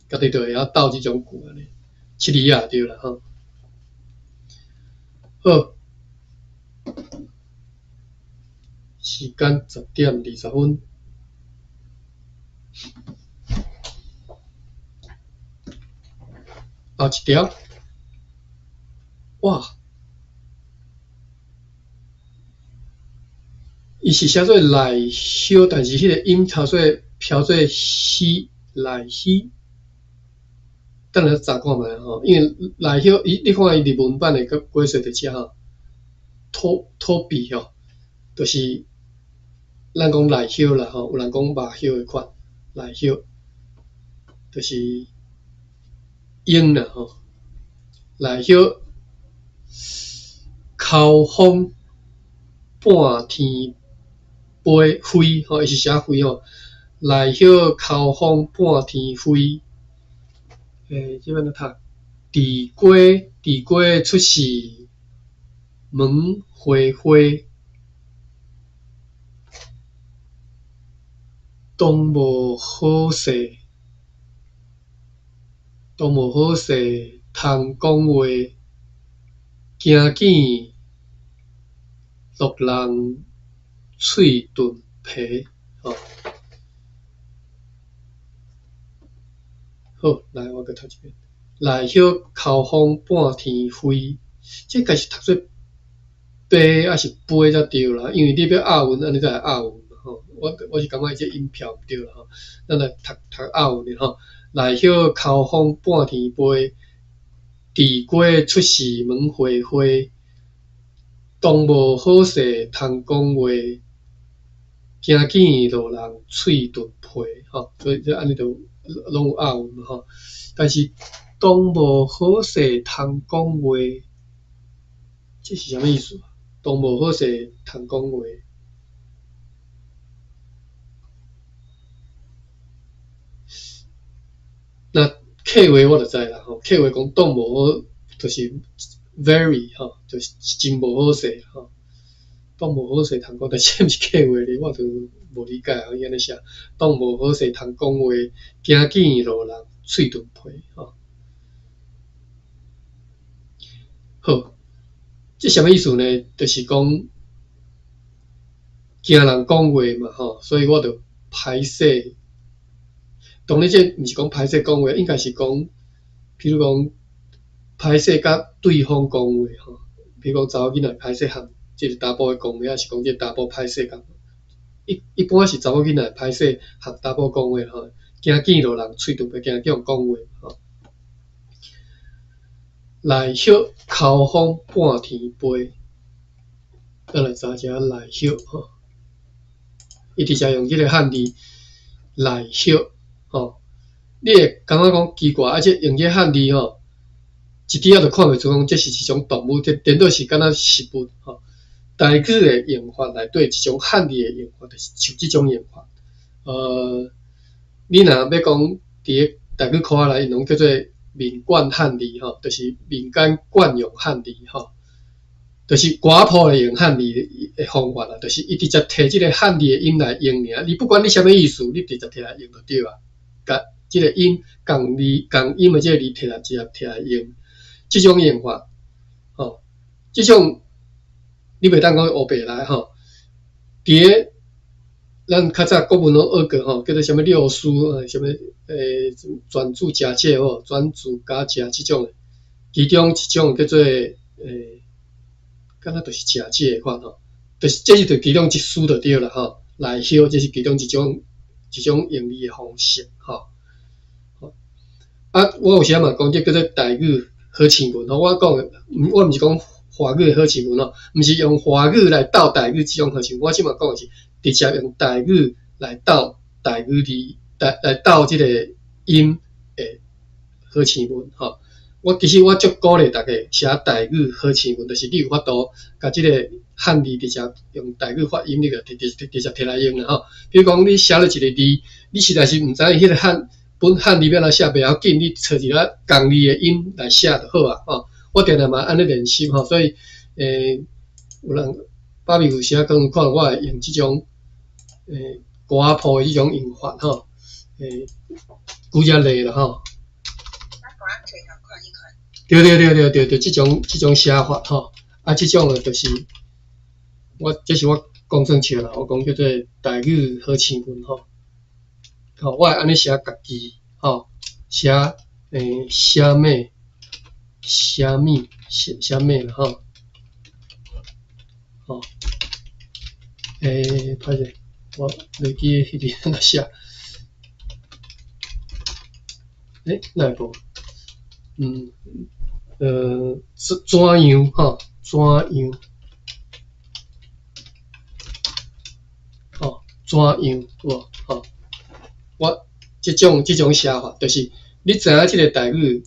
家己就会晓斗这种句按呢，七字仔对啦吼。好，时间10点20分。后一条，哇！伊是寫做賴葉，但是彼个音讀做飄做希賴希。等下查看覓吼，因為賴葉，伊你看伊日文版的解說佇遮吼，托托比吼，就是咱講賴葉啦吼，有人講肉葉的款，賴葉，就是鷹啦吼，賴葉，口風半天飛飛吼，伊是寫飛吼，賴葉口風半天飛。這欲按怎讀？地瓜，地瓜出世門花花，當無好勢，當無好勢通講話，驚見落人喙鈍皮吼。好，來，我閣讀一遍。賴葉口風半天飛，這該是讀做飛抑是飛才對啦，因為你欲押韻，按呢才會押韻嘛吼。我是感覺伊這音飄毋對啦吼。咱來讀讀押韻的吼。賴葉口風半天飛，地瓜出世門花花，當無好勢通講話，驚見路人喙鈍皮吼。所以這按呢就攏有押韻嘛吼。但是當無好勢通講話，這是啥物意思啊？當無好勢通講話，那客話我就知啦吼。客話講當無好，就是 very 吼，就是真無好勢吼。當無好勢通講，但是這毋是客話咧，我就無理解伊按呢寫，當無好勢通講話，驚見路人喙鈍皮吼。好，這啥物意思呢？就是講驚人講話嘛吼，所以我就歹勢。當然，這毋是講歹勢講話，應該是講，比如講歹勢佮對方講話吼，比如講查某囡仔歹勢和這个查埔的講話，抑是講這个查埔歹勢共一一般是查某囡仔歹勢和查埔講話吼，驚見路人喙鈍皮，驚叫人講話吼。賴葉口風半天飛，咱來查一下賴葉吼。伊直接用這个漢字賴葉吼，你會感覺講奇怪，啊這用這個漢字吼，一滴仔就看袂出講這是一種動物，這顛倒是敢若食物吼。台語的用法內底一種漢字的用法，就是像這種用法。你若欲講佇咧台語科仔內，𪜶攏叫做民慣漢字吼，就是民間慣用漢字吼，就是歌仔鋪會用漢字的方法啦，就是伊直接提這个漢字的音來用爾，你不管你啥物意思，你直接提來用就對啊。共這个音仝字仝音的這个字提來直接提來用，這種用法吼，這種你袂當講烏白來吼。佇咧咱較早國文攏學過吼，叫做啥物六書，啥物轉注假借吼，轉注假借這種的，其中一種叫做敢若就是假借的款吼，就是這是就其中一書就對啦吼。賴葉這是其中一種一種用字的方式吼。啊，我有時仔嘛講這叫做台語好詞文吼，我講的，我毋是講華語的好詞文吼，毋是用華語來鬥台語這種好詞文，我這馬講的是直接用台語來鬥台語字，來來鬥這個音的好詞文吼。我其實我足鼓勵大家寫台語好詞文，就是你有法度共這個漢字直接用台語發音，你就直直直接提來用啦吼。比如講，你寫了一个字，你實在是毋知影彼个漢本漢字欲按怎寫，袂要緊，你揣一个仝字的音來寫就好啊吼。我定定嘛按呢練習吼，所以有人爸咪有時仔可能看我會用這種歌仔鋪的這種用法吼，舉只例啦吼。對對對對對對，這種這種寫法吼，啊，這種的就是我這是我講算笑啦，我講叫做台語好詞文吼，吼，我會按呢寫家己吼，寫啥物啥物啥物啦吼，吼，欸，歹勢，我袂記得彼字按怎寫。欸，哪會無？怎樣吼？怎樣？吼，怎樣？有無？吼，我這種寫法，就是你知影這个台語，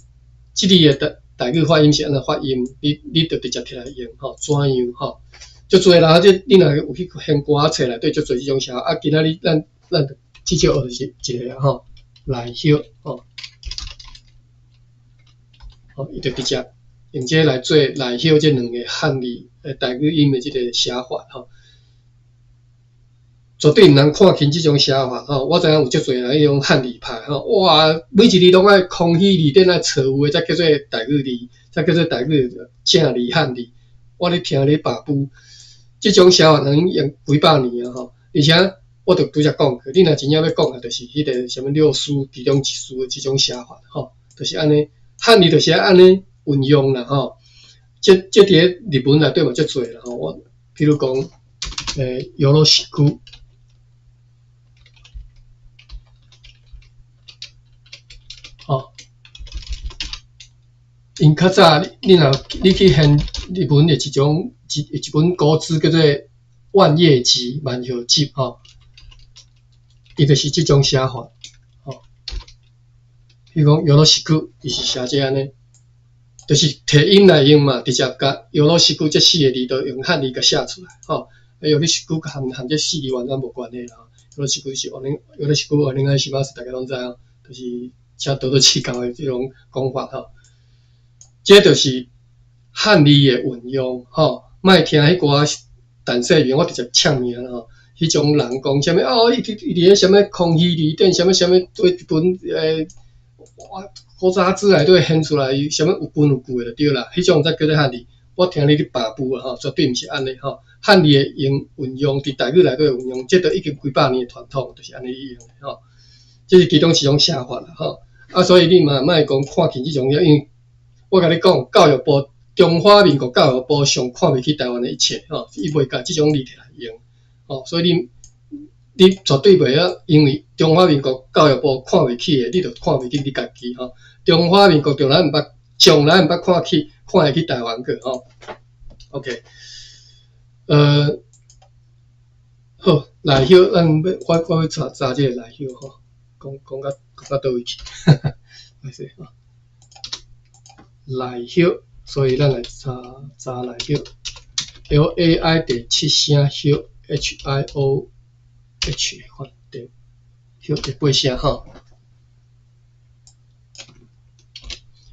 這字的台語發音是按怎發音，你就直接摕來用吼，怎樣吼？足濟人，這你若有去現歌冊內底，足濟這種寫法。啊，今仔日咱至少學一個吼，來葉吼，吼，伊就直接用這來做來葉這兩个漢字台語音的這个寫法吼。絕對毋通看輕這種寫法吼，我知影有足濟人彼種漢字派吼，哇，每一字攏愛康熙字典愛錯誤的，才叫做台語字，才叫做台語正字漢字。我咧聽咧跋挃，這種寫法能用幾百年啊吼，而且我就拄才講過，你若真正欲講啊，就是彼个啥物六書其中一書的這種寫法吼，就是按呢，漢字就是按呢運用啦吼。這佇咧日文內底嘛足濟啦吼，我比如講，よろしく。吼，𪜶較早你若你去現日文的一種一本古書叫做《萬葉集》萬葉集吼，伊就是這種寫法，吼。比如講よろしく，伊是寫這按呢，就是提音來用嘛，直接共よろしく這四个字都用漢字共寫出來，吼。よろしく含這四字完全無關係啦。よろしく是お願よろしくお願いします，大家攏知影，就是請多多指教的這種講法吼。這就是漢字的運用吼，莫聽彼寡陳世明，我直接唱名吼。彼種人講啥物哦，伊佇咧啥物康熙字典，啥物啥物對一本哇，古早子內底現出來，啥物有根有據的就對啦。彼種才叫做漢字。我聽你咧跋挃啊吼，絕對毋是按呢吼。漢字的用運用佇台語內底運用，這都已經幾百年的傳統，就是按呢用的吼。這是其中一種寫法啦吼。啊，所以你嘛莫講看輕這種，因為我共你講，教育部中華民國教育部上看袂起台灣的一切吼，伊袂共這種字摕來用吼，所以你絕對袂曉因為中華民國教育部看袂起的，你就看袂起你家己吼。中華民國從來毋捌，從來毋捌看會起台灣過吼。OK，好，來葉，咱欲我欲查查這个來葉吼，講到佗位去，歹勢吼。來葉，所以咱來查查來葉，LAI 第七聲葉，HIOH 款第葉第八聲吼。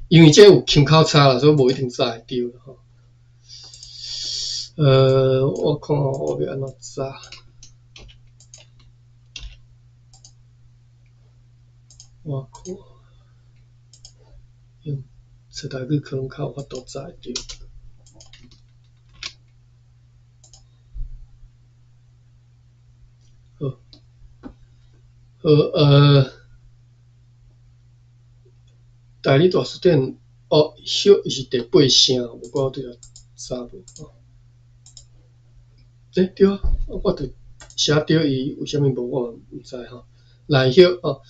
因為這有胸口差啦，所以無一定查會著啦吼。我看我欲按怎查？我看用冊台語可能較有法度查會著。好，好，台語大辭典哦，葉伊是第八聲，無怪我拄才查無吼。欸，對啊，我著寫著伊為啥物無，我嘛毋知吼。來葉吼，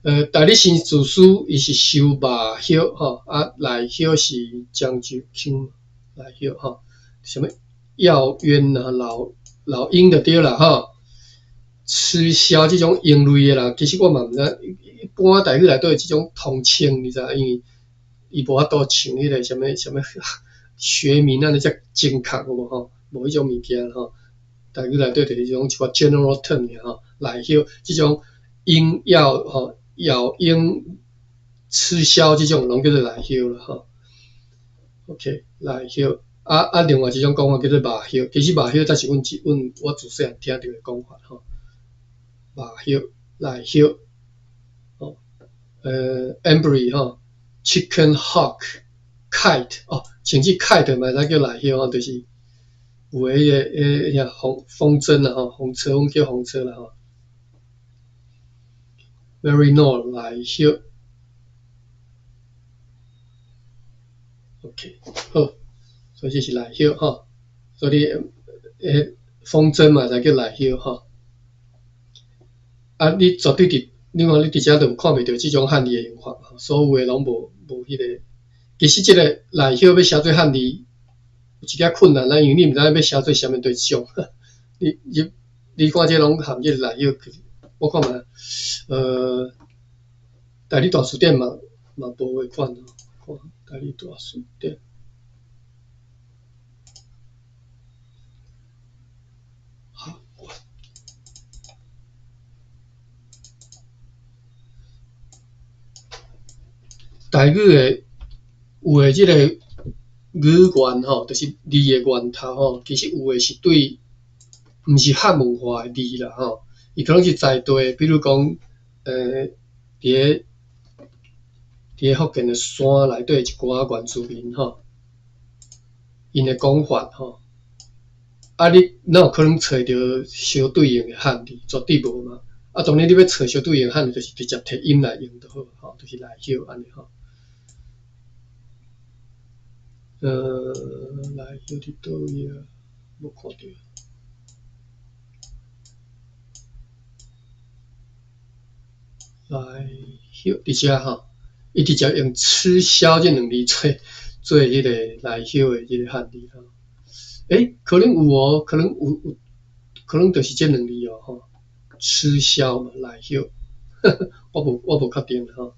台語新字書伊是收肉葉吼，啊來葉是漳州腔來葉吼，啥物藥丸啊、老鷹就對啦吼。吃梟這種蠅類的啦，其實我嘛毋知，一般台語內底這種統稱，你知影？因為伊無法度像彼个啥物啥物學名按呢遮精確有無吼？無彼種物件吼。台語內底就是這種一寡 general term 爾吼，來葉這種鷹咬吼，咬鷹吃梟這種攏叫做來葉啦吼。OK，來葉啊啊，另外一種講法叫做肉葉，其實肉葉才是阮我自細漢聽著的講法吼。肉葉、來葉，吼，embry 吼，chicken hawk、kite 哦，甚至 kite 嘛會使叫來葉吼，就是有的彼个彼个風箏啦吼，風車，阮叫風車啦吼。Maryknoll 來葉，OK，好，所以這是來葉吼，所以你風箏嘛，會使叫賴葉吼。啊，你絕對佇，你看你佇遮就看袂著這種漢字的用法，所有的攏無無彼個。其實這個賴葉欲寫做漢字，有一點困難啦，因為你毋知影欲寫做啥物對種。你你你看這攏含這個賴葉，我看覓，台語大辭典嘛嘛無彼款吼，看台語大辭典。好，台語的有的這個語源吼，就是字的源頭吼，其實有的是對，毋是漢文化的字啦吼，伊可能是在地，比如講，佇咧福建的山內底一寡原住民吼，𪜶的講法吼，啊，你哪有可能揣著相對應的漢字？絕對無嘛。啊，當然你欲揣相對應漢字，就是直接提音來用就好，吼，就是賴葉按呢吼。賴葉佇佗位啊？無看著。賴葉佇遮吼，伊直接用吃梟這兩字做做彼個賴葉的這個漢字吼。可能有哦，可能有有，可能就是這兩字哦吼。吃梟嘛，賴葉，我無確定吼。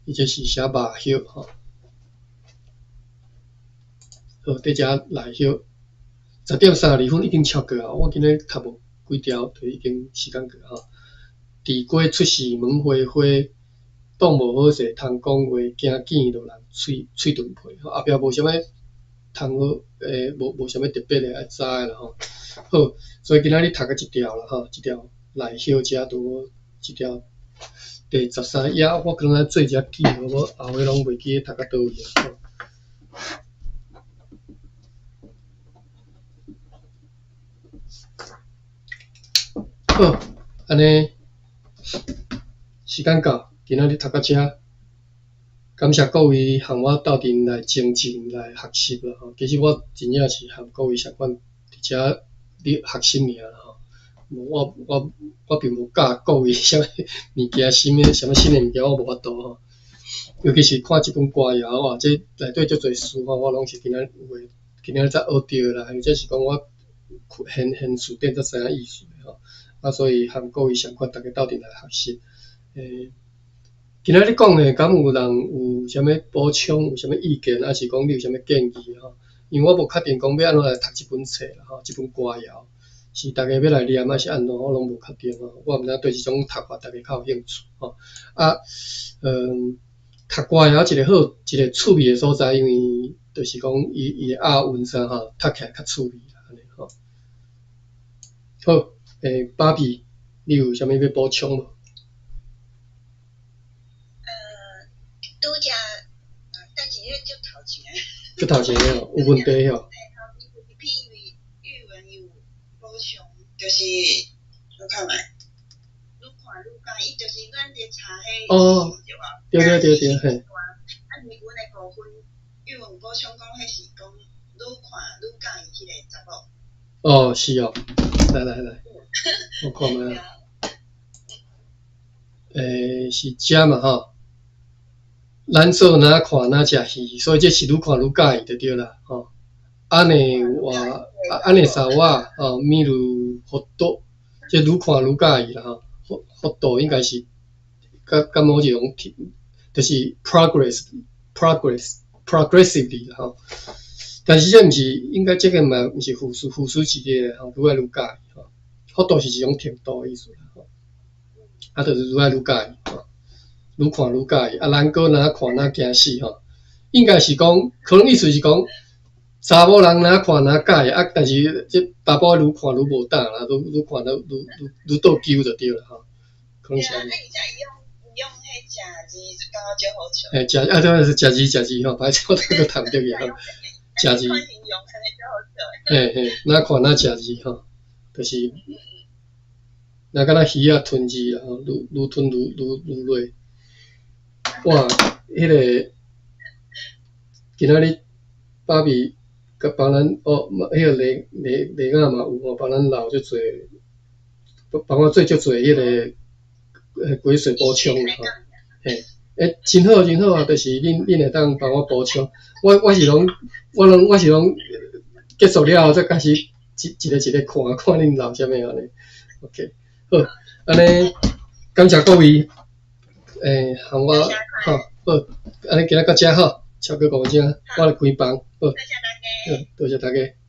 伊這是寫肉葉吼。好，佇遮賴葉，10點32分已經超過啊！我今日讀無幾條，就已經時間過吼。地瓜出世問花花，擋無好勢通講話，驚見著人喙喙鈍皮。後壁無啥物通好，無啥物特別的愛知的啦吼。好，所以今仔日讀到這條啦吼，這條賴葉遮拄好，這條第13頁，我可能愛做一下記號，我後尾攏袂記得讀到佗位啊。好，按呢時間到，今仔日讀到遮，感謝各位和我鬥陣來精進來學習啦吼。其實我真正是和各位相款佇遮咧學習爾啦吼。無我並無教各位啥物物件，新的啥物新的物件，我無法度吼。尤其是看這本歌謠哇，這內底足濟詞吼，我攏是今仔有的，今仔日才學著啦，或者是講我現現詞典才知影意思吼。啊，所以和各位相款，大家鬥陣來學習。今仔日講的，敢有人有啥物補充，有啥物意見，抑是講你有啥物建議吼？因為我無確定講欲按怎來讀這本冊啦吼，這本歌謠是大家欲來念，抑是按怎，我攏無確定吼。我毋知對這種讀法，大家較有興趣吼。啊，讀歌謠一個好，一個趣味的所在，因為就是講伊伊的押韻啥吼，讀起來較趣味啦，按呢吼。好，芭比，你有啥物欲補充無？
拄則，但是彼足頭前。
足頭前的哦，有問題哦。
頭前有一篇語文有補充，就是我看覓，愈看愈佮意，伊就是咱咧查彼
哦，對對對對，嘿。
啊，是阮的部分，語文補充講，彼是講愈看愈佮意彼個查某。
哦，是哦，來來來，我看覓啊。是遮嘛吼。咱做若看若食魚，所以這是愈看愈佮意就對啦，吼。按呢話，按呢啥話，吼，見るほど，這愈看愈佮意啦，吼。ほど應該是，佮佮某一種，就是 progress，progress，progressively 啦，吼。但是這毋是，應該這個嘛毋是副詞，副詞是個吼，愈來愈佮意，吼。ほど是一種程度的意思啦，吼。啊，就是愈來愈佮意，吼。愈看愈佮意，啊，咱閣若看若驚死吼，應該是講，可能意思是講，查某人若看若佮意，啊，但是這查埔愈看愈無膽啦，愈愈看愈愈愈愈倒勼就對啦吼。可能是按呢。
對啊，啊，而且伊用用彼食字就感覺足好笑。
嘿，食啊，對，是食字食字吼，歹勢我閣讀毋著去吼。食字。嘿嘿，若看若食字吼，就是，若敢若魚仔吞字啦吼，愈愈吞愈愈愈落。哇，彼個今仔日芭比佮幫咱哦，彼個麗麗麗亞嘛有吼，幫咱留足濟，幫我做足濟彼個癸水補充啦吼。嘿，欸，真好真好啊！就是恁會當幫我補充，我是攏結束了後才開始一一個一個看，看恁留啥物按呢。OK，好，按呢感謝各位，欸，和我吼好，按呢今仔到遮吼，超過5分鐘，我來關房，好，
多謝大家。
好，多謝大家。